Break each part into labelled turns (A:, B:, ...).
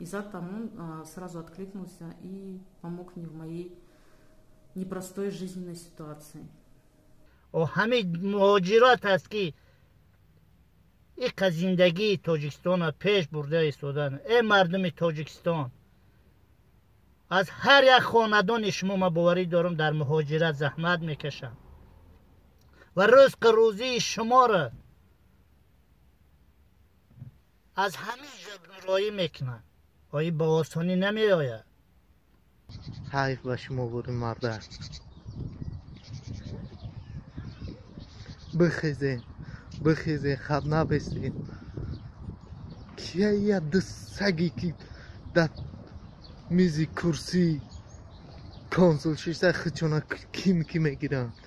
A: Иззат Амон сразу откликнулся и помог мне в моей непростой жизненной ситуации.
B: Ҳамин муҳоҷират аст, ки иқа зиндагии Тоҷикистона пеш бурда истодан. Э мардуми Тоҷикистон, аз ҳар як хонадони шумо, ман боварӣ дорам, дар муҳоҷират заҳмат мекашам ва ризқу рӯзии шуморо аз ҳамин ҷо роӣ мекунанд. Ои ба осонӣ намеояд.
C: Ҳайф ба шумо, бури мардак. Бихезен, бихезен, хаб набестен. Кия я ду саги, ки дар мизи курсӣ консул шишта, хичона ким ки мегиранд?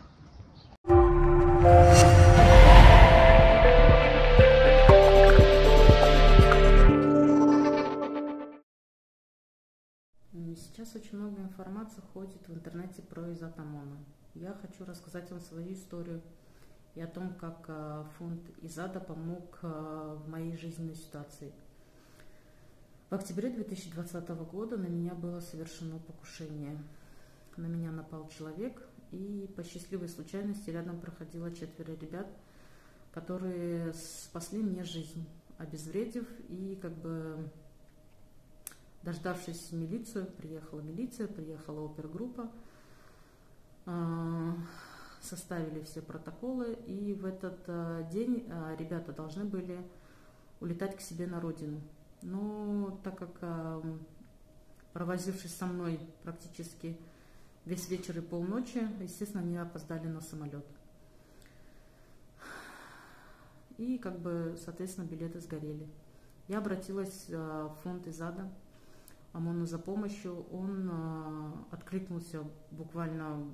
A: Сейчас очень много информации ходит в интернете про Иззат Амона. Я хочу рассказать вам свою историю и о том, как фонд Иззата помог в моей жизненной ситуации. В октябре 2020 года на меня было совершено покушение. На меня напал человек, и по счастливой случайности рядом проходило четверо ребят, которые спасли мне жизнь, обезвредив и, как бы, дождавшись милицию, приехала милиция, приехала опергруппа, составили все протоколы, и в этот день ребята должны были улетать к себе на родину. Но так как, провозившись со мной практически весь вечер и полночи, естественно, они опоздали на самолет. И, как бы, соответственно, билеты сгорели. Я обратилась в фонд Иззата Амона за помощью. Он откликнулся буквально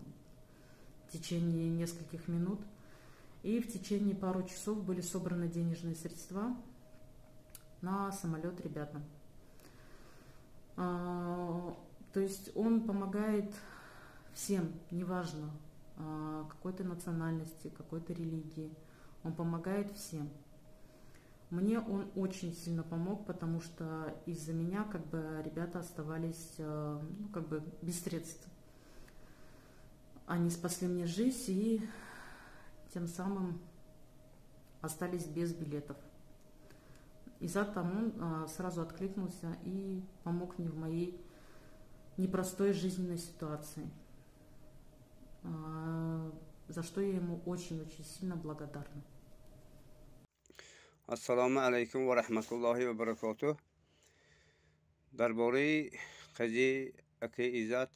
A: в течение нескольких минут. И в течение пару часов были собраны денежные средства на самолет ребятам. То есть он помогает всем, неважно, какой то национальности, какой то религии. Он помогает всем. Мне он очень сильно помог, потому что из-за меня, как бы, ребята оставались, ну, как бы, без средств. Они спасли мне жизнь и тем самым остались без билетов. Иззат Амон сразу откликнулся и помог мне в моей непростой жизненной ситуации, за что я ему очень-очень сильно благодарна.
D: Ассалому алайкум ва раҳматуллоҳи ва баракотуҳ. Дар бораи қазияи акаи Иззат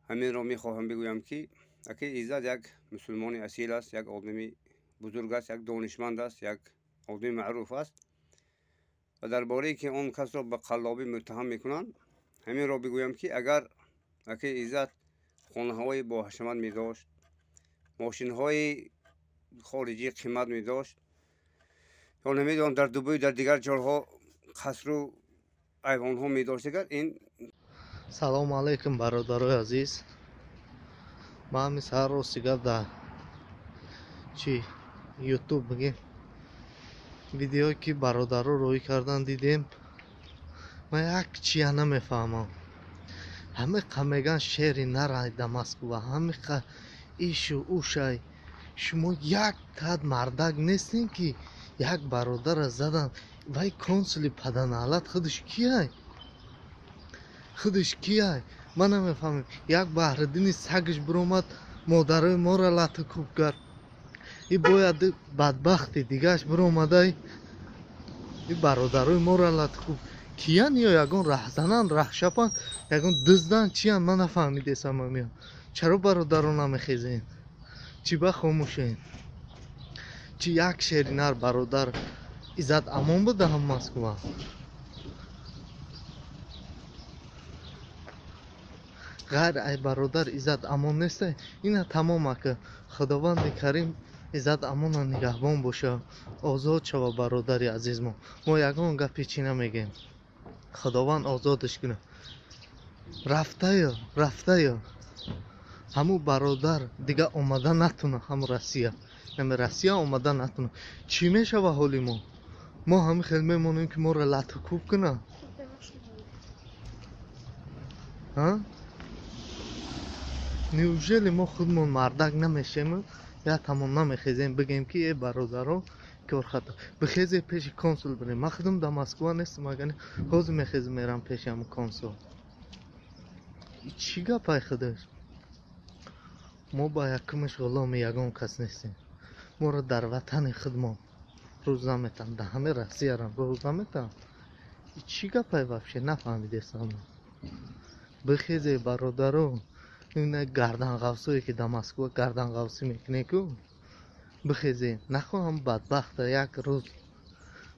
D: ҳаминро мехоҳам бигӯям, ки акаи Иззат як мусулмони асил аст, як одами бузург аст, як донишманд аст, як одами маъруф аст. Ва дар борае ки он касро ба қаллобӣ муттаҳам мекунанд, ҳаминро бигӯям, ки агар акаи Иззат хонаҳои боҳашамат медошт, мошинҳои хориҷӣ қимат медошт ё, намедонам, дар Дубай, дар дигар ҷойҳо қасру айвонҳо медошт, агар ин
C: Салому алайкум, бародарои азиз. Ман ҳамин саҳар, рости гап, дар чи Ютуб бигем, видеое ки бародаро роӣ кардан дидем. Ман як чия намефаҳмам. Ҳамиқа меган шери нарай да Москва, ҳамиқа ишу ушай. Шумо як тад мардак нестем, ки як бародара задан? Вай консули паданалат худаш кияй? Худаш кияй? Ман намефаҳмем. Як Баҳриддини сагаш биромад, модарои моро лату кӯб кард. И бояд бадбахти дигааш биромадай, и бародарои моро лату кӯб. Киян ё? Ягон раҳзанан, раҳшапан, ягон диздан, чиян? Ман нафаҳмидесам. Амиё чаро бародаро намехезен? Чӣ ба хомӯшен? Чи як шери нар бародар Иззат Амон буда ҳам Москва? Ғайр ай бародар Иззат Амон неста. Ина тамом ака. Худованди Карим Иззат Амона нигаҳбон боша, озод шава бародари азизмо. Мо ягон гапи чӣ намегем. Худованд озодаш куна. Рафтаю, рафтаю, ҳамун бародар дига омада натуна. Ҳамун Россия, яъне Россия омада натуна. Чӣ мешава ҳоли мо? Мо ҳамин хел мемонем, ки моро лату кӯб кунанд? Неужели мо худмон мардак намешем, я тамом намехезем, бигем, ки э бародаро, кор хато, бихезе, пеши консул бирем. Ман худам дар Москва нестам, агар ҳозир мехезем, мерам пеши ҳамн консул. Чӣ гапай худаш? Мо ба якумаш ғуломи ягон кас нестем. Моро дар ватани худмон рӯз наметан, дар ҳамаи Россиярам рӯз наметан. Чӣ гапай вообще, нафаҳмидесам. Бихезе, бародаро. Ина гарданғавсое, ки дар Москва гарданғавсӣ мекунед ку, бихезе. Нахоҳам бадбахта як рӯз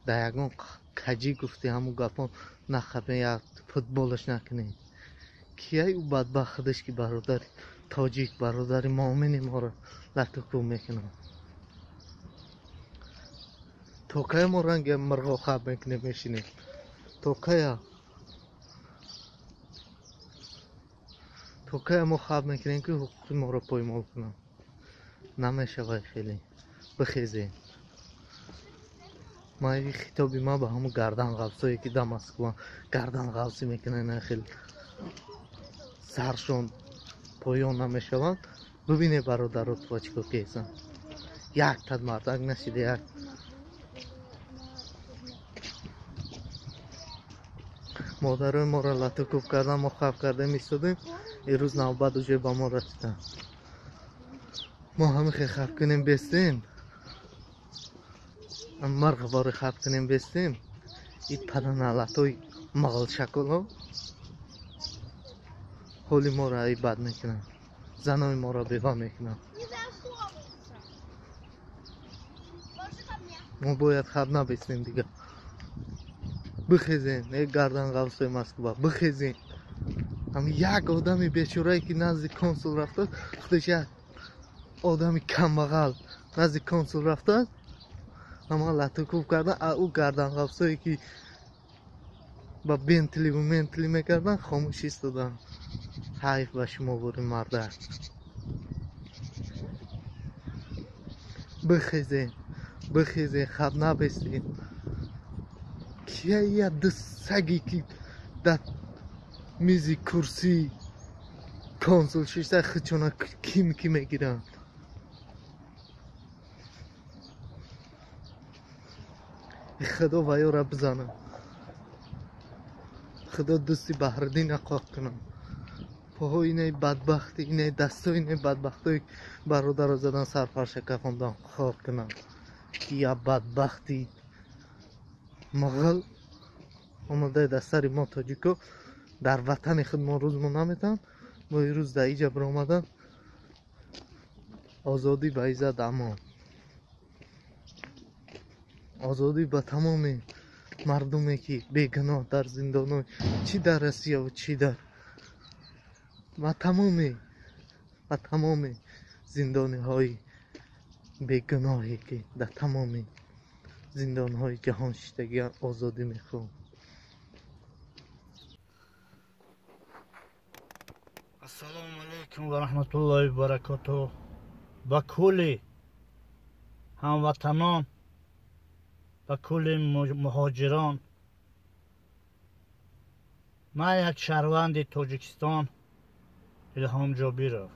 C: дар ягон каҷӣ гуфти, ҳамун гапон нахабе, як футболаш накунед. Кияй ӯ бадбахт худаш, ки бародари тоҷик, бародари муъмини моро лату кӯб мекунад? То кая мо ранги мирғо хаб мекунем, мешинем? То кая, то кая мо хаб мекунем, ки ҳуқуқи моро поймол кунанд? Намешавад хеле. Бихезем. Ман хитоби ман ба ҳамун гарданғавсое, ки дар Москва гарданғавсӣ мекунанд, хеле саршон поён намешаванд. Бибине, бародаро, чӣ кор кесан. Як тад мардак нашида, як модарои моро лату кӯб кардан, мо хаб кардем, истодем. Ирӯз навбат уже ба мо расида. Мо ҳамин хел хаб кунем, бестем, марғ бори хаб кунем, бестем, и паданалатои мағлшаколо ҳоли моро ай бад мекунанд, занои моро бева мекунанд. Мо бояд хаб набестем дига. Бихезем, э гарданғавсои Москва, бихезем. Ҳам як одами бечорае, ки назди консул рафтааст, худаш як одами камбағал назди консул рафтааст, ҳама латукӯб кардан, а ӯ гарданғавсое, ки ба бентливу ментли мекарданд, хомӯш истоданд. Ҳайф ба шумо, бори мардак. Бихезем, бихезем, хаб набестем. Кия я ду саги, ки дар мизи курсии консул шишта, худшона ким ки мегиранд? Худо ваёра бизанад, худо дӯсти Баҳриддина қоқ кунад. Поҳои инаи бадбахти, инаи дастои инаи бадбахтои бародаро задан, сарфарша кафондан, хор кунад, ки я бадбахти муғул омадаи дар сари мо тоҷико. Дар ватани худ мо рӯз мо наметавон. Мо ирӯз дар иҷа биромадан. Озодӣ ба Иззат Амон, озодӣ ба тамоми мардуме, ки бегуноҳ дар зиндонҳо, чӣ дар Россияву чӣ дар ва тамоми зиндониҳои бегуноҳе, ки дар тамоми зиндонҳои ҷаҳон шиштагианд, озодӣ мехоҳам.
B: Ассалому алайкум ва раҳматуллоҳи ва баракотуҳ ба кулли ҳамватанон, ба кулли муҳоҷирон. Ман як шаҳрванди Тоҷикистон, Илҳом Ҷобиров.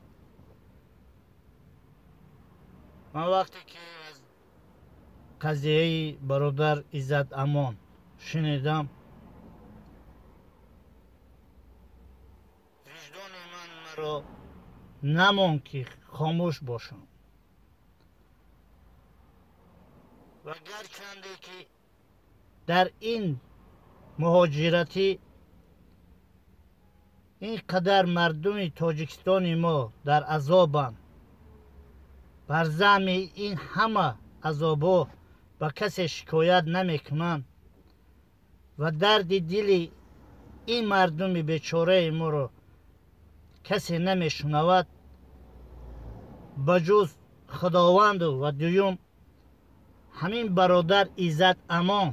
B: Ман вақте ки аз қазияи бародар Иззат Амон шунидам, виҷдони ман маро намонд, ки хомӯш бошам. Ва гарчанде ки дар ин муҳоҷиратӣ ин қадар мардуми Тоҷикистони мо дар азобанд, бар заъми ин ҳама азобҳо ба касе шикоят намекунанд ва дарди дили ин мардуми бечораи моро касе намешунавад, ба ҷуз Худованду ва дуюм ҳамин бародар Иззат Амон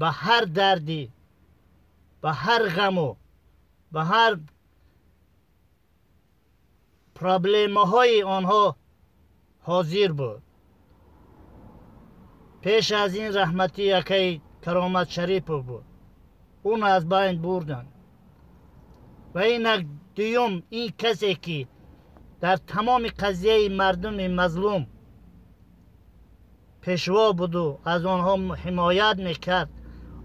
B: ба ҳар дарди, ба ҳар ғаму ба ҳар проблемаҳои онҳо ҳозир буд. Пеш аз ин раҳматӣ акаи Каромат Шарипов буд, ӯн аз байн бурданд. Ва инак дуюм ин касе ки дар тамоми қазияи мардуми мазлум пешво буду аз онҳо ҳимоят мекард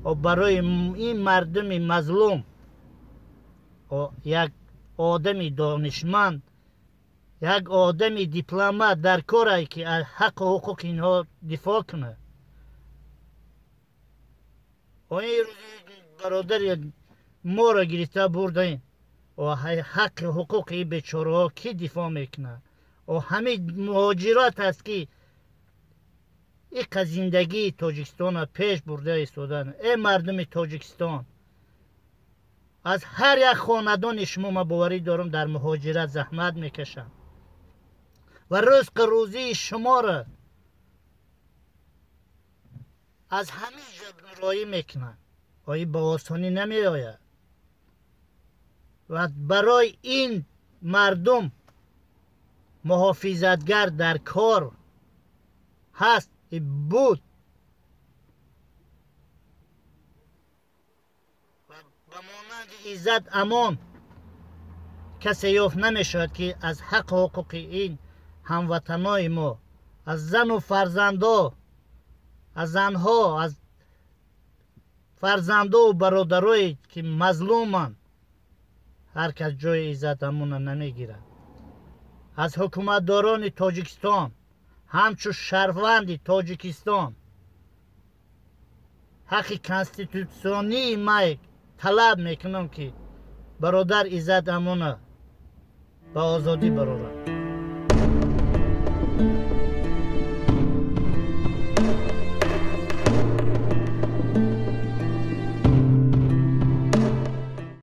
B: ва барои ин мардуми мазлум як одами донишманд, як одами дипломат дар корае ки аз ҳаққу ҳуқуқи инҳо дифоъ кунад. Ин рӯзи бародари моро гирифта бурдаем ва ҳаққи ҳуқуқи ин бечораҳо кӣ дифоъ мекунад? Ва ҳамин муҳоҷират аст ки иқа зиндагии Тоҷикистонро пеш бурда истодан. Э мардуми Тоҷикистон, аз ҳар як хонадони шумо ман боварӣ дорам дар муҳоҷират заҳмат мекашам ва ризқу рӯзии шуморо аз ҳамин ҷо роӣ мекунанд. Ои ба осонӣ намеояд ва барои ин мардум муҳофизатгар дар кор ҳаст буд ва ба монанди Иззат Амон касе ёфт намешавад ки аз ҳаққу ҳуқуқи ин ҳамватанои мо, аз зану фарзандо, аз занҳо, аз фарзандову бародарое ки мазлуманд, ҳар кас ҷои Иззат Амонро намегирад. Аз ҳукуматдорони Тоҷикистон ҳамчун шаҳрванди Тоҷикистон ҳаққи конститутсионии май талаб мекунам ки бародар Иззат Амонро ба озодӣ барорад.